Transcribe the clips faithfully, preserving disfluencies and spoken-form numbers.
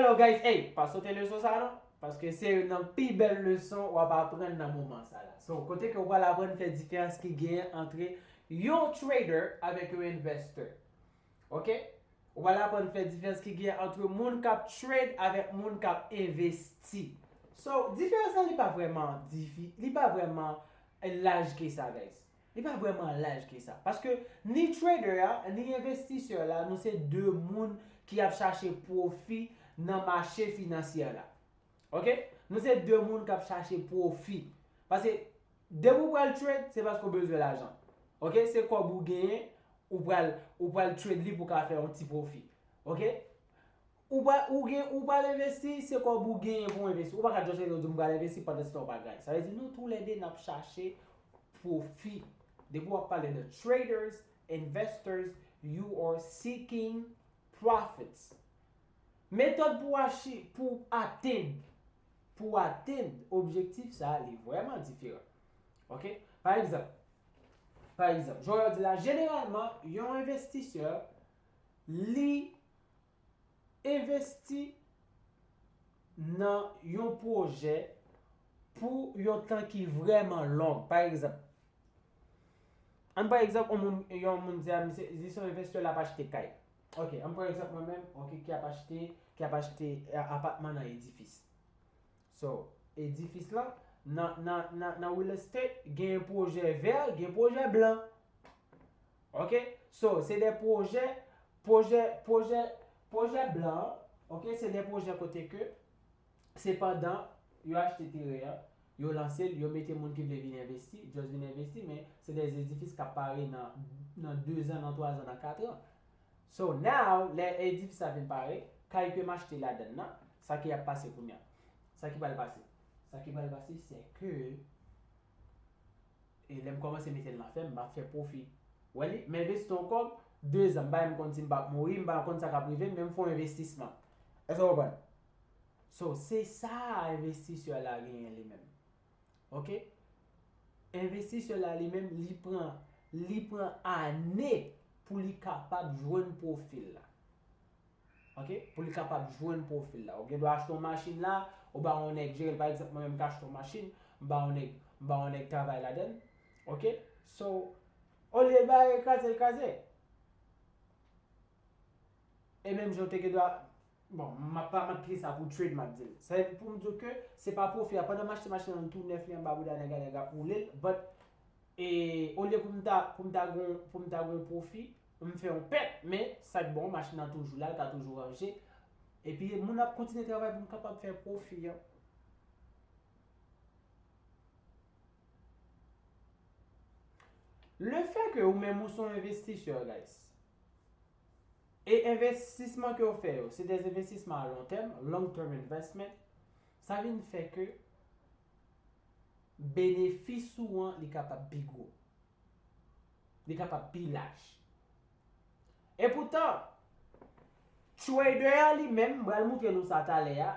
So guys, hey, pa sote leson sa non, paske se youn nan pi bèl leson w ap aprann nan moman sa la. So, kote ke w pral aprann fè diferans ki genyen antre yon trader avèk yon investor. Ok? Ou pral aprann fè diferans ki genyen antre moun k ap trade avèk moun k ap envesti. So, diferans la li pa vrèman difi, li pa vrèman laj ke sa, guys. Li pa vrèman laj ke sa. Paske ni trader a, ni envestisè la, nou se de moun ki ap chache pwofi nan mache finansyè la. Ok? Nou se de moun k ap chache pwofi. Paske depi w pral trade, se paske w bezwen lajan. Ok? Se kòb ou genyen, ou pral, ou pral trade li pou w ka fè yon ti pwofi. Ok? Ou pa, ou gen, ou pral envesti, se kòb ou genyen pou w envesti. Ou pa ka just rete w di m pral envesti pandan se tan w pa ganyen. Sa vle di nou toulède n ap chache pwofi. Depi w ap pale de traders, investors, you are seeking profits. Metòd pou achi, pou atenn, pou atenn objektif sa a, li vrèman diferan. Ok? Pa egzanp, pa egzanp, jan w di la, jeneralman, yon envestisè, li envesti nan yon pwojè pou yon tan ki vrèman long. Pa egzanp, ann pran egzanp, yon moun, yon moun di a misye, li se yon envestè, l ap achte kay. Ok, ann pran egzanp mwen menm, ok, ki ap achte, ki ap achte, eh, apatman nan edifis. So, edifis lan, nan, nan, nan, nan real estate, gen pwojè vè, gen pwojè blan. Ok? So, se de pwojè, pwojè, pwojè, pwojè blan, ok? Se de pwojè kote ke, se pandan yo achte teren an, yo lanse l, yo mete moun ki vle vin envesti, just vin envesti, men se de edifis k ap pare nan, nan de zan, nan twa zan, nan kat an. So, now, lè edifis la vin pare, kay ke m achte ladann nan, sa ki ap pase kounye a? Sa ki pral pase? Sa ki pral pase, se ke, e lè m kòmanse mete l nan fèm, m ap fè pwofi. Wè li, m envesti yon kòb, de zan, m pa menm konn si m p ap mouri, m pa konn sa k ap rive m, men m fè yon envestisman. Èske w konprann? So, se sa envestisè la genyen li menm. Ok? Envestisè la li menm, li pran, li pran ane pou li kapab jwenn pwofi l la. Ok? Pou li kapab jwenn pwofi l la. Ou gen dwa achte yon machin la, ou ba yon nèg jere l. Pa egzanp, mwen menm m ka achte yon machin, m ba yon nèg, m ba yon nèg travay ladan l. Ok? So, olye l bare l kraze, l kraze. E menm jan w te gen dwa, bon, m ap pa, m ap kite sa pou trade, m ap di l. Sa vle pou m di w ke se pa pwofi a. Pandan m achte machin nan tou nèf li anba bouda nèg la, nèg ap woule l, but, e, olye pou m ta, pou m ta gon, pou m ta gon pwofi, m fè yon pèt, men sa k bon, machin nan toujou la, l ka toujou ranje. Epi moun ap kontinye travay pou m kapab fè pwofi an. Le fait que ou menm ou se yon envestisè, guys, e envestisman ke w fè yo, se de envestisman a lon tèm, long term investment, sa vin fè ke benefis ou an, li kapab pi gwo. Li kapab pi laj. Epoutan, trader a li menm, m pral moutre nou sa talè a,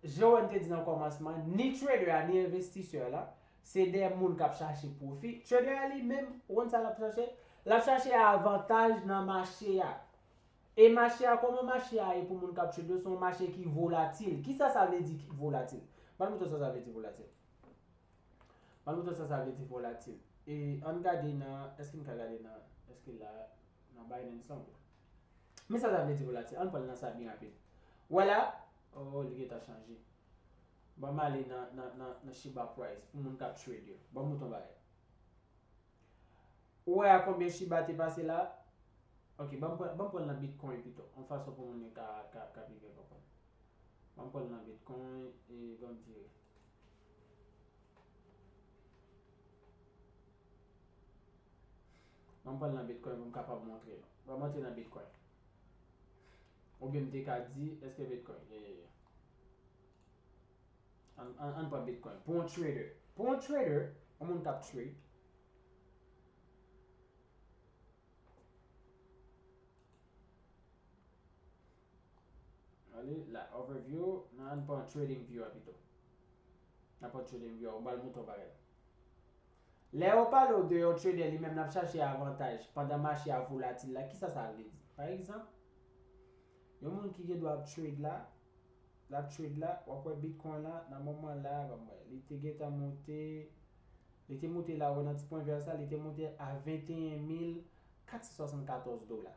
jan w te di nan kòmansman, ni trader a, ni envestisè la, se de moun k ap chache pwofi. Trader a li menm, ou konn sa l ap chache? L ap chache avantaj nan mache a. E mache a, kòman mache a ye pou moun k ap trade yo? Se yon mache ki volatil. Kisa sa vle di ki volatil? M pral moutre w sa sa vle di volatil. M pral moutre w sa sa vle di volatil. E ann gade nan, èske n ka gade nan, èske la, nan Binance la? Men sa sa vle di volatil. Ann pran nan sa byen rapid. Wè la, oh, li gentan chanje. Ban m ale nan, nan, nan, nan Shiba Price pou moun k ap trade yo. Ban m moutre w bagay. Ou wè a konbyen Shiba te pase la? Ok, ban m pran, ban m pran nan Bitcoin pito. Yon fason pou moun yo ka, ka, ka pi byen konprann. Ban m pran nan Bitcoin e ban m vire. Ban m pran nan Bitcoin pou m kapab montre nou. Ban m antre nan Bitcoin. Oubyen m te ka di, èske Bitcoin? Yeah, yeah, yeah. Ann, ann, ann pran Bitcoin. Pou yon trader. Pou yon trader, yon moun k ap trade. Ale, la, overview, nan ann pran trading view a pito. Nan pran trading view a, ou pral moutre w bagay. Lè yo pale w de yon trader li menm l ap chache avantaj pandan mache a volatil la, kisa sa vle di? Pa egzanp, yon moun ki gen dwa ap trade la, l ap trade la, w ap wè Bitcoin la, nan moman la, ban m wè, li te gentan monte, li te monte la, wè nan ti pwen vè sa, li te monte a venteyen mil katsant swasannkatòz dola.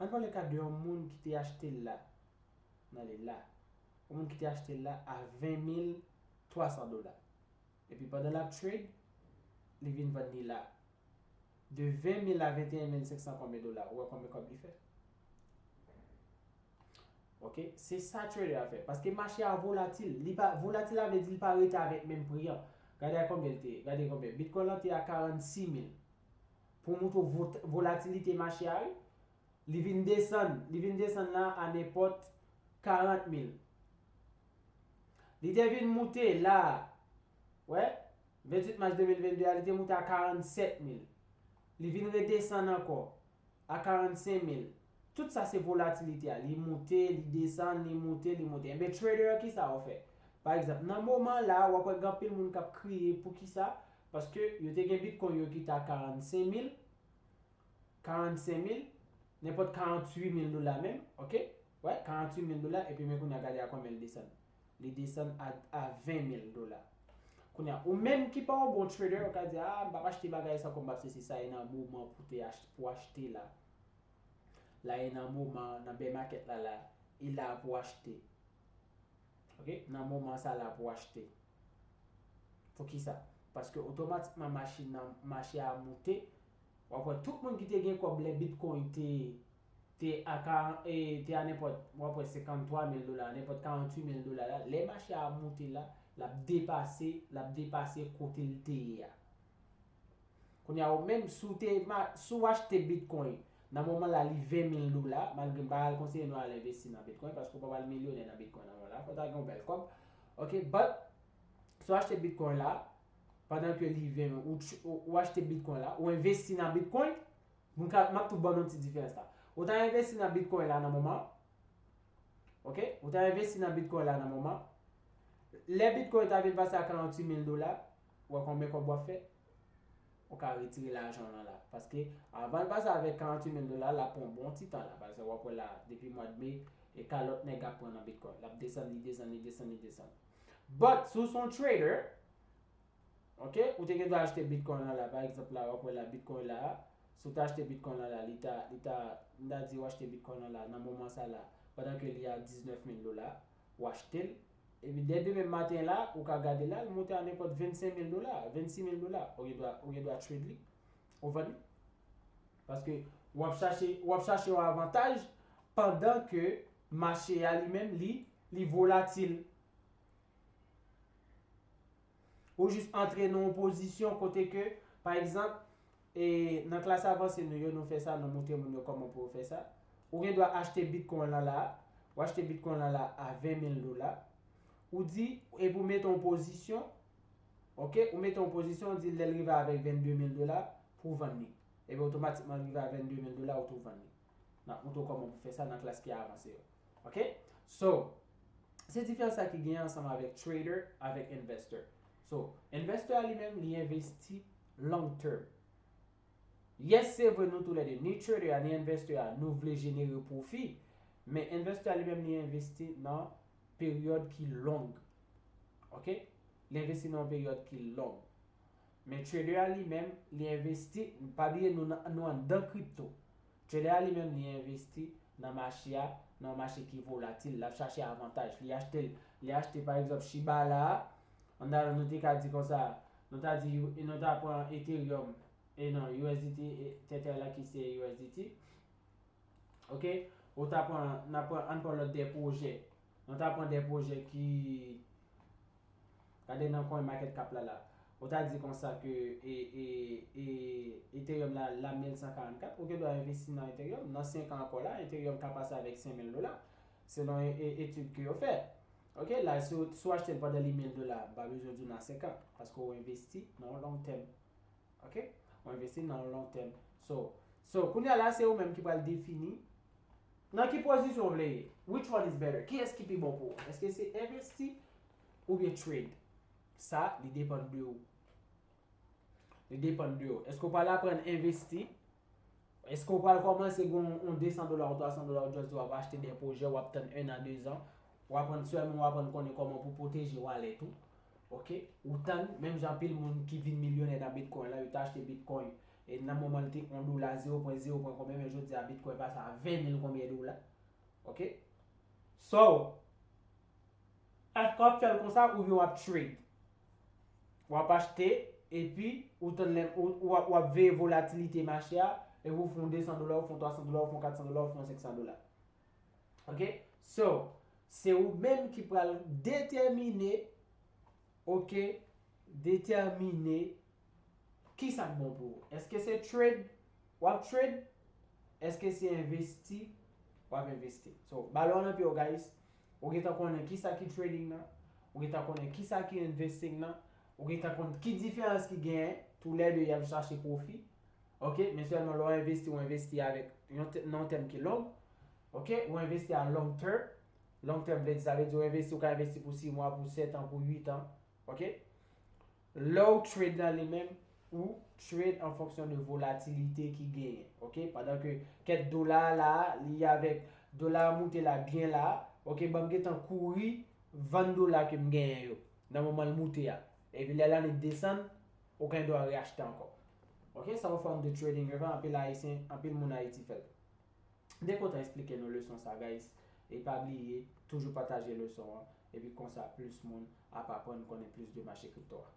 Ann pran le ka de yon moun ki te achte l la, nan li la. Yon moun ki te achte l la a ven mil twa san dola. Epi pandan l ap trade, li vin vann li la. De ven mil a venteyen mil senk san konbyen dola? Ou wè konbyen kòb li fè? Ok, se sa trader a fè. Paske mache a volatil. Li pa volatil, la vle di li pa rete avèk menm pri an. Gade a konbyen li te ye. Gade konbyen. Bitcoin lan te a karannsis mil. Pou w montre w vot- volatilite mache a, wi. Li vin desann. Li vin desann la a nenpòt karant mil. Li te vin moute la. Wè, venntuit mas de mil vennde a, li te moute a karannsèt mil. Li vin redesann ankò a karannsenk mil. Tout sa se volatilite a. Li moute, li desann, li moute, li moute. Enben, trader, kisa w fè? Pa egzanp, nan moman la, w ap wè gen anpil moun k ap kriye. Poukisa? Paske yo te gen Bitcoin yo ki te a karannsenk mil, karannsenk mil, nenpòt karanntuit mil dola menm, ok? Wè, karanntuit mil dola, epi men kounye a gade a konbyen li desann. Li desann a, a ven mil dola. Kounye a, ou menm ki pa yon bon trader, ou ka di, ah, m p ap achte bagay sa, kòm m p ap sesi sa, e nan moman pou te achte, pou achte la. La e nan moman, nan bear market la, la, e la pou achte. Ok? Nan moman sa la pou achte. Poukisa? Paske otomatikman machin nan, mache a moute, w ap wè tout moun ki te gen kòb lè Bitcoin te, te a karan-, e, te a nenpòt, w ap wè senkanntwa mil dola, nenpòt karanntuit mil dola la, lè mache a moute la, l ap depase, l ap depase kote l te ye a. Kounye a, ou menm, si w te ma-, si w achte Bitcoin, nan moman la, li ven mil dola, malgre m pa al konseye nou al envesti nan Bitcoin, paske w p ap al milyonè nan Bitcoin nan moman la, fò w ta gen yon bèl kòb. Ok, but, si w achte Bitcoin la, pandan ke li ven, ou, ou, ou achte Bitcoin la, ou envesti nan Bitcoin, m ka, m ap tou ban nou ti diferans la. Ou ta envesti nan Bitcoin la nan moman, ok? Ou ta envesti nan Bitcoin la nan moman. Lè Bitcoin ta vin pase a karanntuit mil dola, ou wè konbyen kòb w ap fè? Ou ka retire lajan w lan la. Paske avan l pase avèk karanntuit mil dola, l ap pran yon bon ti tan la. Paske w ap wè la, depi mwa de me, e kalòt nèg ap pran nan Bitcoin. L ap desann, li desann, li desann, li desann. But, si w se yon trader, ok, ou te gen dwa achte Bitcoin lan la, pa egzanp la, w ap wè la, Bitcoin la, si w ta achte Bitcoin lan la, li ta, li ta, m ta di w achte Bitcoin lan la, nan moman sa la, pandan ke li a diznèf mil dola, ou achte l, epi dè demen maten la, ou ka gade la, li monte a nenpòt vennsenk mil dola, vennsis mil dola, ou gen dwa, ou gen dwa trade li, ou vann li. Paske w ap chache, w ap chache yon avantaj pandan ke mache a li menm, li, li volatil. Ou jis antre nan yon pozisyon kote ke, pa egzanp, e, nan klas avanse nou yo, nou fè sa, nou montre moun yo kòman pou yo fè sa. Ou gen dwa achte Bitcoin lan la, ou achte Bitcoin lan la a ven mil dola. Ou di, epi ou mete yon pozisyon, ok, ou mete yon pozisyon, ou di lè l rive avèk vennde mil dola, pou w vann li. Epi otomatikman l rive a vennde mil dola, ou tou vann li. N ap montre w kòman pou fè sa nan klas ki avanse yo. Ok? So, se diferans sa ki genyen ansanm avèk trader, avèk investor. So, investor a li menm, li envesti long term. Yes, se vre, nou toulède, ni trader a, ni investor a, nou vle jenere pwofi, men investor a li menm, li envesti nan peryòd ki long. Ok? Li envesti nan yon peryòd ki long. Men trader a li menm, li envesti, pa bliye nou nan, nou anndan kripto. Trader a li menm, li envesti nan mache a, nan yon mache ki volatil, l ap chache avantaj. Li achte, li achte pa egzanp Shiba la, anndan nou te ka di konsa, nou ta di, nou ta pran Ethereum, e non, U S D T, e, Tether la ki se U S D T. Ok? Ou ta pran, n ap pran, ann pran lòt de pwojè. Nou ta pran de pwojè ki, gade nan CoinMarketCap la la. Ou ta di konsa ke e, e, e, Ethereum la, la mil san karannkat, ou gen dwa envesti nan Ethereum. Nan senk an ankò la, Ethereum ka pase avèk senk mil dola. Selon e, e, etid ke yo fè. Ok, la, si w, si w achte l pandan li mil dola, m pa bezwen di w nan senk an, paske w envesti nan yon long term. Ok? Ou envesti nan yon long term. So, so, kounye a la, se ou menm ki pral defini nan ki pozisyon w vle ye. Which one is better? Kiyès ki pi bon pou ou? Èske se envesti oubyen trade? Sa, li depann de ou. Li depann de ou. Èske w pral aprann envesti? Èske w pral kòmanse gen yon de san dola ou twa san dola ou just di w ap achte de pwojè, w ap tann en a de zan, w aprann sèlman, w aprann konnen kòman pou pwoteje wallet ou. Ok? Ou tann, menm jan anpil moun ki vin milyonè nan Bitcoin la, yo te achte Bitcoin e nan moman li te yon dola, zewo pwen zewo pwen konbyen, men jodi a Bitcoin pase a ven mil konbyen dola. Ok? So, èske w ap fè l konsa oubyen w ap trade? W ap achte, epi ou tann lè, ou, ou, ap- w ap veye volatilite mache a, epi ou fè yon de san dola, ou fè yon twa san dola, ou fè yon kat san dola, ou fè yon senk san dola. Ok? So, se ou menm ki pral detèmine, ok, detèmine kisa k bon pou ou. Èske se trade w ap trade? Èske se envesti w ap envesti? So, balon nan pye w, guys. Ou gentan konnen kisa ki trading nan, ou gentan konnen kisa ki investing nan, ou gentan konn ki diferans ki genyen, toulède y ap chache pwofi. Ok, men sèlman lè w envesti, ou envesti avèk yon te- nan yon tèm ki long. Ok, ou envesti a long term. Long term vle di, sa vle di ou envesti, ou ka envesti pou sis mwa, pou sèt an, pou uit an. Ok? Lè w trade nan li menm, ou trade an fonksyon de volatilite ki genyen. Ok? Pandan ke kèk dola a la, li avèk dola a moute la byen la, ok, ban m gentan kouri vann dola ke m genyen yo nan moman l moute a. Epi lè l annik desann, ou gen dwa reachte ankò. Ok? Sa yon fòm de trading, anpil Ayisyen, anpil moun Ayiti fè l. M te kontan eksplike nou leson sa, guys. E pa bliye, toujou pataje leson an. Epi konsa, plis moun ap aprann konnen plis de mache kripto a.